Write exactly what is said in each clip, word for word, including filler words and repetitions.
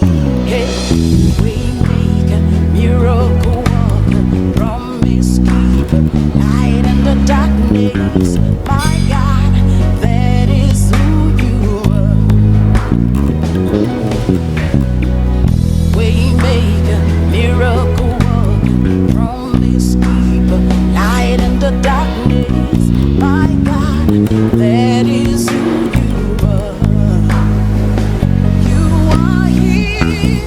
Hey, waymaker, miracle worker, promise keeper, light in the darkness. My God, that is who you are. Waymaker, miracle worker, promise keeper, light in the darkness. My God, that is who you are. You are here,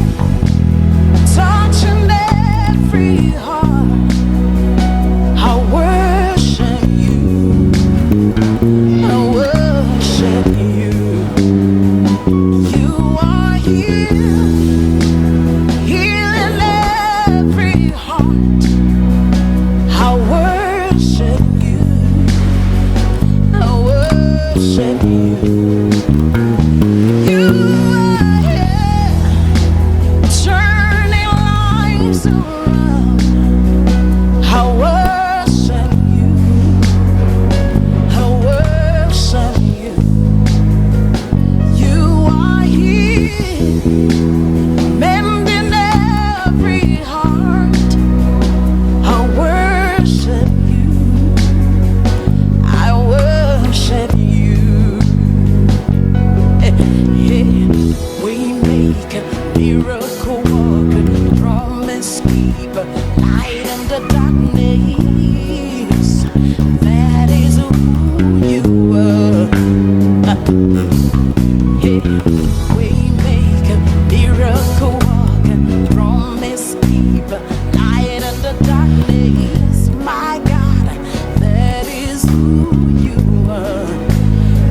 touching every heart. I worship you. I worship you. You are here, healing every heart. I worship you. I worship you. You are here, turning lives around. I worship you. I worship you. You are here, mending every heart. I worship you. I worship you. Hey, hey. Waymaker, miracle worker, promise keeper, light in the darkness. That is who you are. Yeah. Waymaker, miracle worker, promise keeper, light in the darkness. My God, that is who you are.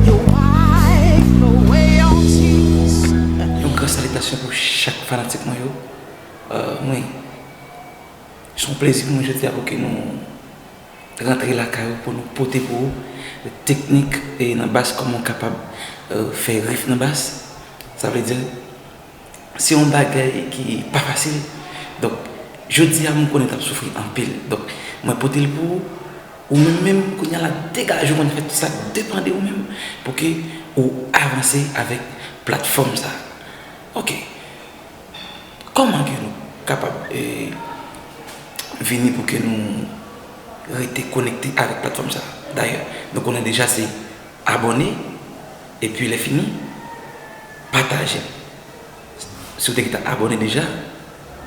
You wipe away all tears. Yon gran salitasyon pou chak fanatik mwen yo. Euh, mwen, se yon plezi pou mwen jodi a pou ke nou rantre lakay ou pou nou pote pou ou teknik e nan bas, kòman w kapab, euh, fè riff nan bas. Sa vle di, se yon bagay ki pa fasil. Donk, jodi a, m konnen t ap soufri anpil. Donk, mwen pote l pou ou. Ou menm menm, kounye a la, degaje w, kounye a fè tout sa depann de ou menm pou ke ou avanse avèk platfòm sa. Ok. Kòman ke nou kapab, eh, vini pou ke nou rete konekte avèk platfòm sa? Dayè, nou konnen deja se abòne, epi lè fini, pataje. Si w te gentan abòne deja,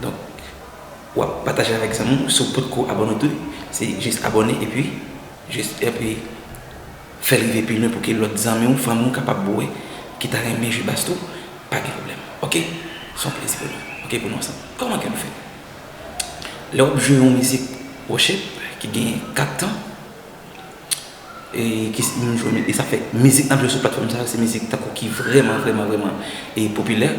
donk, w ap pataje avèk zanmi w. Si w potko abòne tou, se jis abòne, epi jis, epi fè l rive pi lwen pou ke lòt zanmi w, fanmi w kapab wè, ki ta renmen jwe bas tou, pa gen pwoblèm. Ok? Se yon plezi pou nou. Ok, pou nou ansanm. Kòman ke nou fè? Lè w ap jwe yon mizik worship ki gen kat tan, e ki, e sa fè mizik n ap jwe sou platfòm sa yo, se mizik tankou ki vrèman, vrèman, vrèman, e popilè.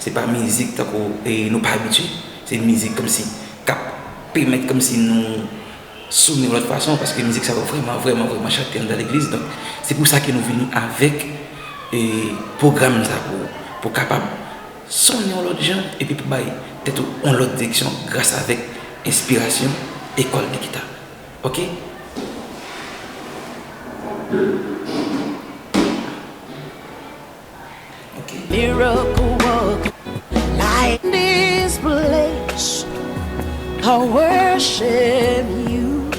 Se pa mizik tankou, e nou pa abitye. Se mizik kòmsi k ap pèmèt kòmsi nou sonnen yon lòt fason, paske mizik sa yo vrèman, vrèman, vrèman chante anndan legliz. Donk, se pou sa ke nou vini avèk, e, pwogram sa pou, pou kapab sonnen yon lòt jan, epi pou bay tèt ou yon lòt direksyon gras avèk enspirasyon ekòl de gita. Ok? Ok. Miracle worker, light in this place. I worship you.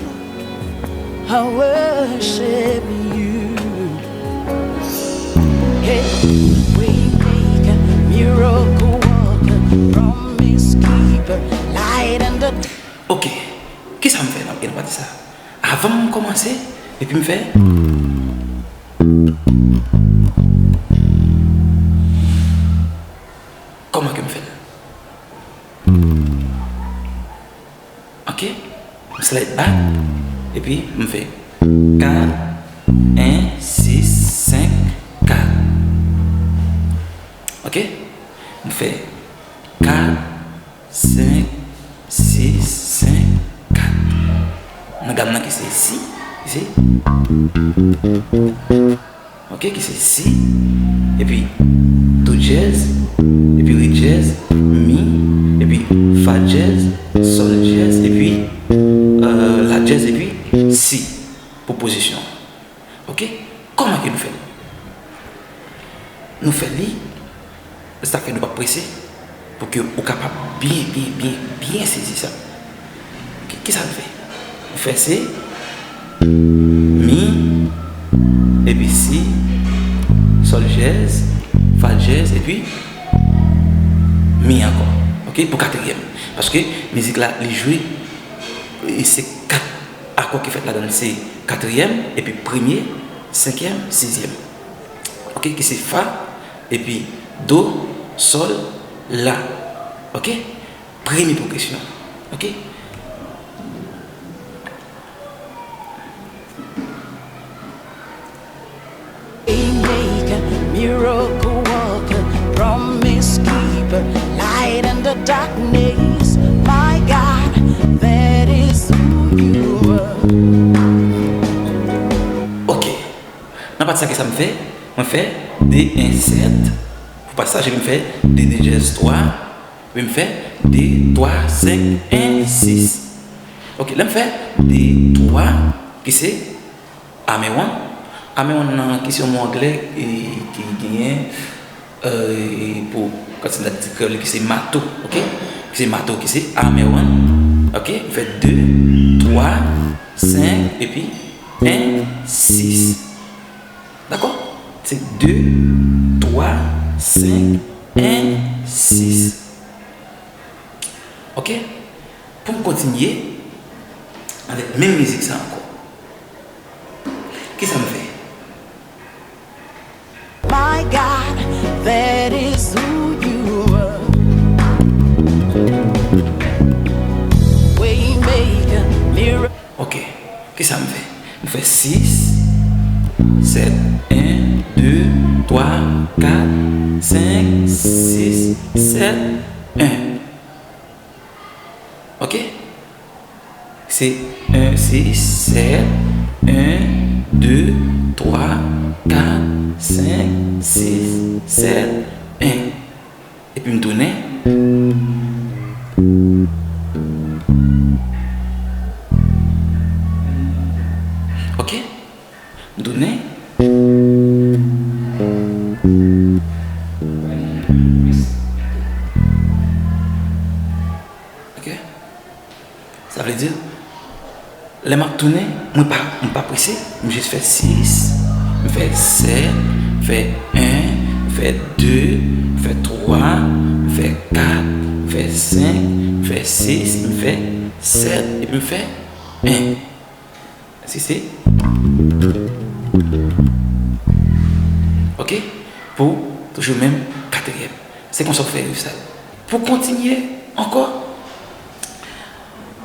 I worship you. Hey, waymaker, miracle worker, promise keeper, light in the Ok, kisa m fè nan, nan pati sa? Avan m kòmanse, epi m fè. Kòman ke m fè l? Ok, m slide back, epi m fè kat, en, sis, senk, kat. Ok, m fè kat, senk, sis, senk, kat. Nan gam nan ki se si, si. Ok, ki se si. Epi do dyèz, epi re dyèz, mi, epi fa dyèz, sòl dyèz, epi, euh, la dyèz, epi si pou pozisyon. Ok? Kòman ke nou fè l? Nou fè li, sa fè nou pa prese. Pou ke ou kapab byen, byen, byen, byen sezi sa. Ki, ki sa m fè? M fè se mi, epi si, sòl dyèz, fa dyèz, epi mi ankò. Oke, pou katriyèm. Paske mizik la, li jwe, e se kat akò ki fèt ladan l, se katriyèm, epi premye, senkyèm, sizyèm. Oke, ki se fa, epi do, sòl, la. Oke? Premye pwogresyon. Oke? Waymaker, miracle worker, promise keeper, light in the darkness. My God, that is who you are. Oke. Nan pati sa, ki sa m fè? Mwen fè de, en, sèt. Pou pasaj, epi m fè de, de dyèz, twa. Epi m fè de, twa, senk, en, sis. Oke, lè m fè de, twa, ki se amè wan. Amè wan nan ki se yon mo anglè e ki genyen, e, pou, kòmsi m ta di kreyòl, ki se mato, oke? Ki se mato, ki se amè wan. Oke, m fè de, twa, senk, epi en, sis. Dakò? Se de, twa, senk, en, sis. Oke? Pou m kontinye avèk menm mizik sa ankò. Ki sa m fè? My God, that is who you are. Waymaker, miracle. Oke. Ki sa m fè? M fè sis, sèt, en, de, twa, kat, senk, sis, sèt, en. Oke? Se en, sis, sèt, en, de, twa, kat, senk, sis, sèt, en. Epi m tounen. Oke? M tounen. Oke? Sa vle di, lè m ap tounen, mwen pa, m pa prese, m jis fè sis, m fè sèt, m fè en, m fè de, m fè twa, m fè kat, m fè senk, m fè sis, m fè sèt, epi m fè en. Si se. Oke? Pou toujou menm katriyèm. Se konsa w fè riv sa. Pou kontinye ankò,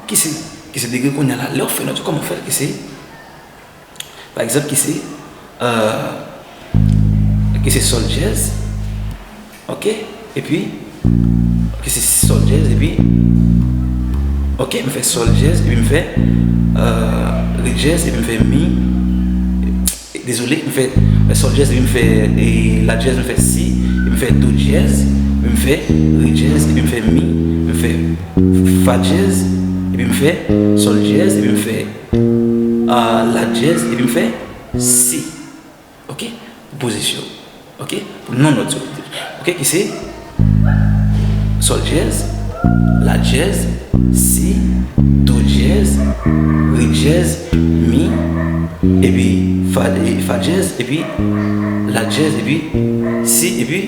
ki se, ki se degre kounye a la, lè w fè nòt yo, kòman w fè l, ki se, pa egzanp, ki se, euh, ki se sòl dyèz, oke, epi, oke, se sòl dyèz, epi, oke, m fè sòl dyèz, epi m fè, euh, re dyèz, epi m fè mi, dezole, m fè, fè sòl dyèz, epi m fè, e, la dyèz, m fè si, epi m fè do dyèz, epi m fè re dyèz, epi m fè mi, m fè fa dyèz, epi m fè sòl dyèz, epi m fè, ah, la dyèz, epi m fè si. Oke? Pou pozisyon. Oke? Pou non nòt yo. Oke? Ki se sòl dyèz, la dyèz, si, do dyèz, re dyèz, mi, epi fa, e, fa dyèz, epi la dyèz, epi si, epi,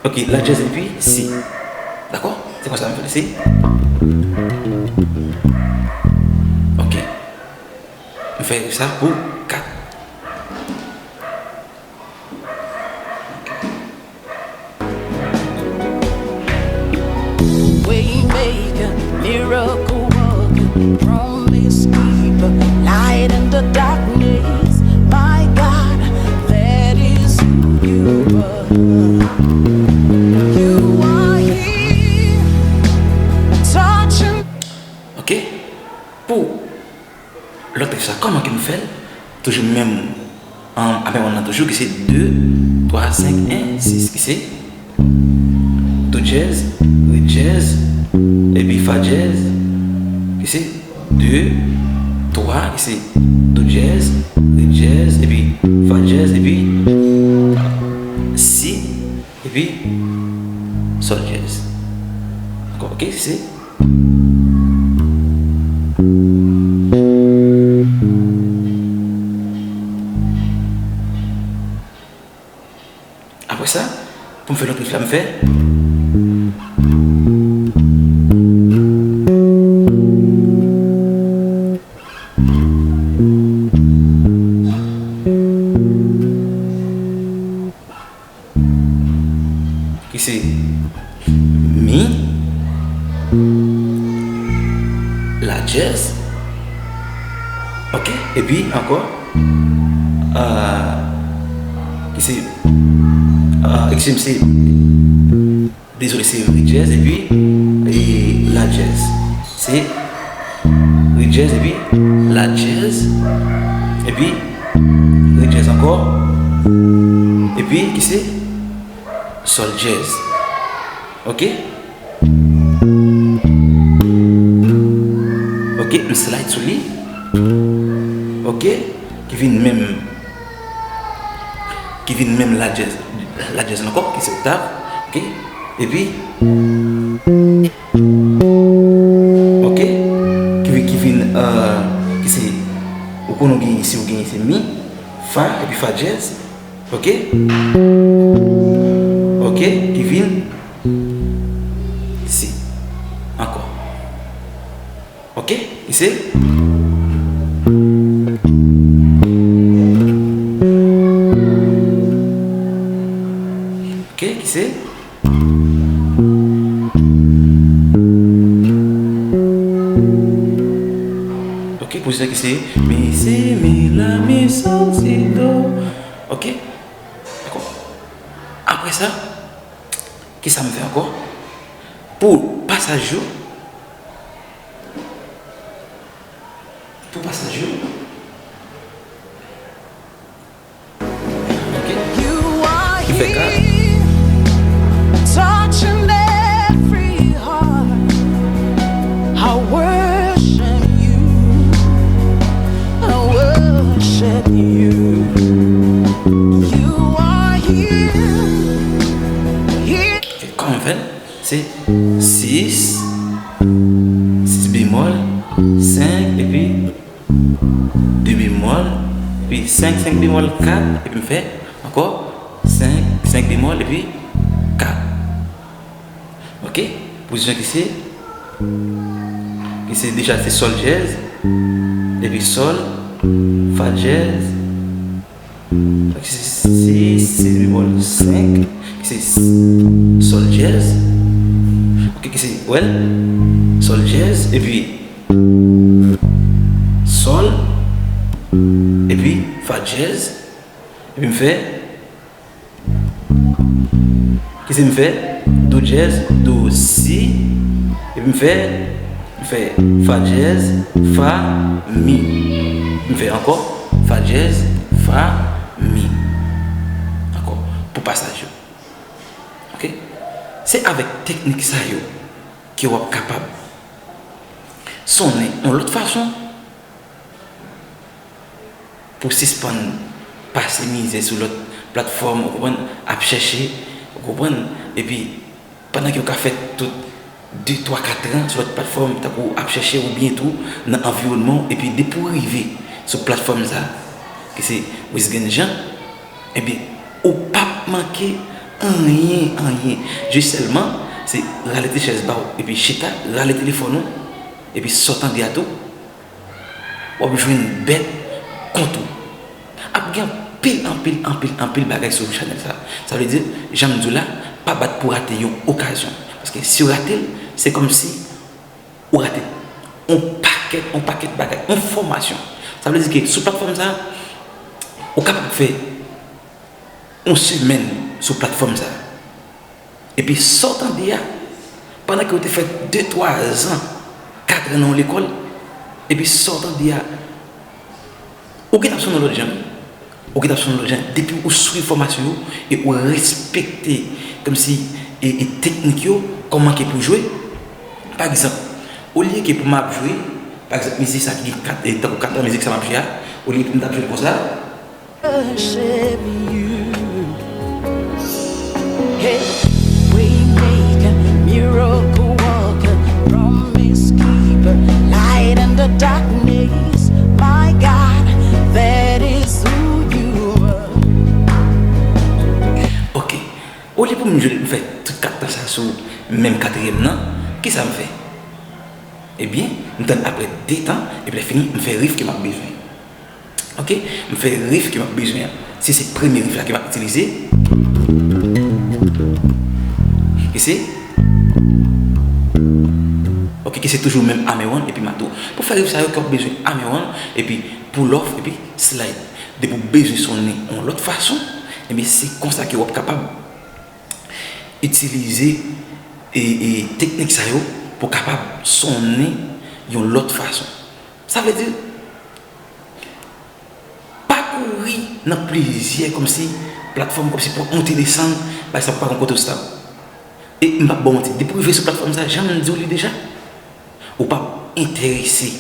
oke, la dyèz, epi si. Dakò? Se konsa m fè l, si. Oke. M fè sa pou kat. Waymaker, miracle worker, promise keeper, light in the darkness. My God, that is who you are. You are here, touching. Oke. Pou lòt riv sa, kòman ke m fè l? Toujou menm, um, apre yon nan toujou, ki se de, twa, senk, en, sis, ki se do dyèz, re dyèz, epi fa dyèz, ki se de, twa, ki se do dyèz, re dyèz, epi fa dyèz, epi si, epi sol dyèz. Ankò, oke, se. Apre sa, pou m fè lòt rif la, m fè. Ki se mi, la dyèz, oke, epi ankò, ah, ki se, ah, excuse me, se, dezole, se re dyèz, epi, e, la dyèz. Se re dyèz, epi la dyèz, epi re dyèz ankò, epi ki se sol dyèz. Oke? Oke, m slide sou li. Oke, ki vin menm, ki vin menm la dyèz, la dyèz ankò, ki se oktav. Oke? Epi, oke, ki vin, ki vin, euh, ki se, ou konn ou genyen, si ou genyen se mi, fa, epi fa dyèz. Oke? Oke, ki vin si. Ankò. Oke, ki se. Oke, ki se. Oke, pou sa ki se mi, si, mi, la, mi, sol, si, do. Oke? Dakò. Apre sa, kisa m fè ankò? Pou pasaj yo, pou pasaj yo, oke? M fè ka. Touching every heart. I worship you. I worship you. You are here. Here. Oke, kòman m fè l? Se sis, sis bemòl, senk, epi de bemòl, epi senk, senk bemòl, kat, epi m fè ankò senk, senk bemòl, epi kat. Oke? Pozisyon ki se, ki se deja se sol dyèz, epi sol, fa dyèz, si, si bemòl senk, ki se sol dyèz, oke, ki se, wè l, sol dyèz, epi sol, epi fa dyèz, epi m fè, ki se m fè, do dyèz, do si, epi m fè, m fè fa dyèz, fa, mi. M fè ankò, fa dyèz, fa, mi. Ankò, pou pasaj yo. Oke? Se avèk teknik sa yo ke w ap kapab sonnen yon lòt fason pou sispann pase mizè sou lòt platfòm, ou konprann, ap chèche, ou konprann, epi pandan ke w ka fè tout de, twa, kat an sou lòt platfòm, tankou ap chèche oubyen tou nan anviwònman w, epi depi w rive sou platfòm sa, ki se Wisgen Jean, ebyen, ou p ap manke anyen, anyen. Jis sèlman, se rale ti chèz ba w, epi chita, rale telefòn ou, epi sa w tande a tou, w ap jwenn bèt kont ou. Ap gen anpil, anpil, anpil, anpil bagay sou chanèl sa. Sa vle di, jan m di w la, pa bat pou rate yon okazyon. Paske si w rate l, se kòmsi ou rate yon pakèt, yon pakèt bagay, yon fòmasyon. Sa vle di ke sou platfòm sa, ou kapab fè yon semèn sou platfòm sa. Epi sa w tande a, pandan ke w te fè de, twa zan, kat an nan yon lekòl, epi sa w tande a, ou gentan ap sonnen lòt jan. Ou gentan ap sonnen lòt jan. Depi ou swiv fòmasyon yo e ou respekte, kòmsi, e, e teknik yo, kòman ke pou jwe. Pa egzanp, olye ke pou m ap jwe, pa egzanp, mizik sa ki gen kat, e, tankou kat an, mizik sa m ap jwe a, olye pou m t ap jwe l konsa, Worship you. Hey, we make M jwe, m fè tout kat tan sa sou menm katriyèm nan. Kisa m fè? Ebyen, m tann apre de tan, epi lè fini, m fè riff ke m ap bezwen. Ok? M fè riff ke m ap bezwen an. Si se premye riff la ke m ap itilize, ki se, ok, ki se toujou menm hammer-on epi marteau. Pou fè riff sa yo ke w ap bezwen hammer-on, epi pull-off, epi slide. Depi w bezwen sonnen yon lòt fason, ebyen, se konsa ke w ap kapab itilize e, e teknik sa yo pou kapab sonnen yon lòt fason. Sa vle di, pa kouri nan plizyè kòmsi platfòm, kòmsi pou w ap monte desann, bay sa pou pa gen kote w stab. E m p ap ba w manti, depi w rive sou platfòm sa, jan m di w li deja, ou p ap enterese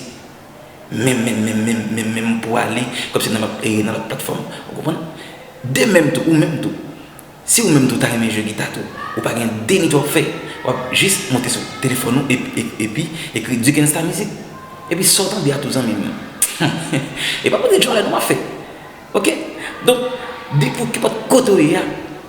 menm, menm, menm, menm, menm, menm pou ale kòmsi nan lòt, e, nan lòt platfòm. Ou konprann? De menm tou, ou menm tou. Si ou menm tou ta renmen jwe gita tou, ou pa gen de nit w ap fè, w ap jis monte sou telefòn ou epi, epi, epi ekri Duke N Star Music. Epi sa w tande a tou, zanmi m. E pa pote djòlè nou ap fè. Ok? Donk, depi w, kenpòt kote w ye a,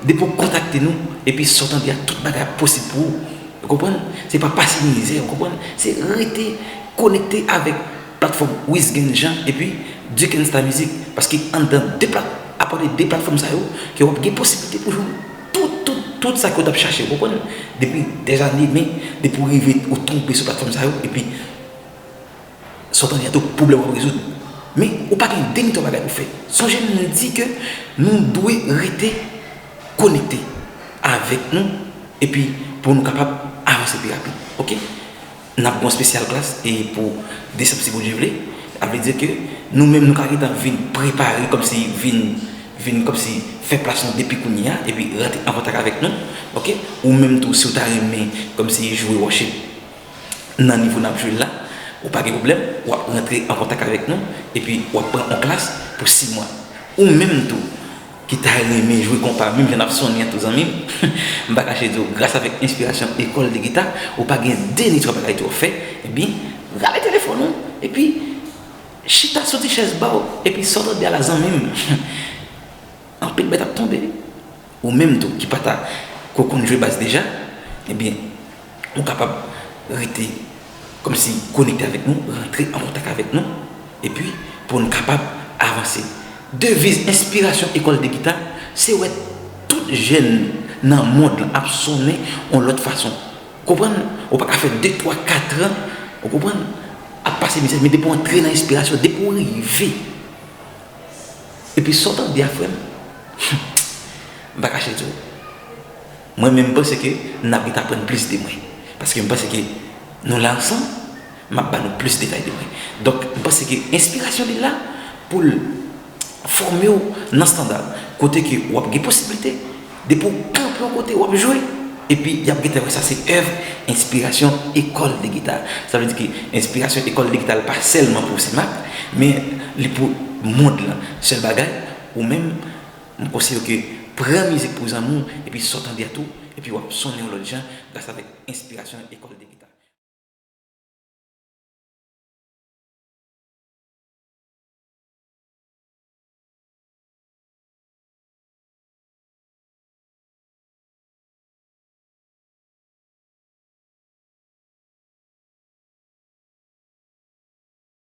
depi w kontakte nou, epi sa w tande a, tout bagay ap posib pou ou. Ou konprann? Se pa pase mizè, ou konprann? Se rete konekte avèk platfòm Wisgen Jean epi Duke N Star Music. Paske anndan de plat, apa de de platfòm sa yo, ke w ap gen posiblite pou jwenn tout, tout, tout sa ke w t ap chache, ou konprann? Depi dèzane, men depi w rive, ou tonbe sou platfòm sa yo, epi sa w tande a tou, pwoblèm w ap rezoud. Men, ou pa gen de nit yon bagay pou fè. Sonje m di ke nou dwe rete konekte avèk nou, epi pou nou kapab avanse pi rapid. Ok? N ap gen yon spesyal klas, e pou desanm, si Bondye vle. Sa vle di ke nou menm, nou ka gentan vin prepare, kòmsi vin, vin kòmsi fè plas nou depi kounye a, epi rantre an kontak avèk nou. Ok? Ou menm tou, si w ta renmen kòmsi jwe worship nan nivo n ap jwe l la, ou pa gen pwoblèm, w ap rantre an kontak avèk nou, epi w ap pran yon klas pou sis mwa. Ou menm tou, ki ta renmen jwe konpa, menm jan n ap sonnen an tou, zanmi m, m pa kache di w, gras avèk enspirasyon Ecole de Guitare, ou pa gen de nit yon bagay tou w ap fè, ebyen, rale telefòn ou, epi chita sou ti chèz ba w, epi sa w tande a la, zanmi m, anpil bèt ap tonbe. Ou menm tou ki pa ta ko konn jwe bas deja, ebyen, ou kapab rete kòmsi konekte avèk nou, rantre an kontak avèk nou, epi pou nou kapab avanse. Deviz enspirasyon Ecole de Guitare, se wè tout jèn nan mond lan ap sonnen yon lòt fason. Konprann? Ou pa ka fè de, twa, kat an, ou konprann, ap pase mizè, men depi w antre nan enspirasyon, depi w rive, epi sa w tande a, frè m, m pa kache di w. Mwen menm, m panse ke n ap gentan aprann plis de mwen. Paske m panse ke nou la ansanm, m ap ba nou plis detay de mwen. Donk, m panse ke enspirasyon li la pou l fòme w nan estanda kote ke w ap gen posiblite, depi w kanpe yon kote, w ap jwe, epi y ap gentan wè sa se èv enspirasyon Ecole de Guitare. Sa vle di ke enspirasyon Ecole de Guitare pa sèlman pou Simac, men li pou mond lan. Sèl bagay, ou menm, m konseye w ke pran mizik pou zanmi w, epi sa w tande a tou, epi w ap sonnen yon lòt jan gras avèk enspirasyon Ecole de Guitare.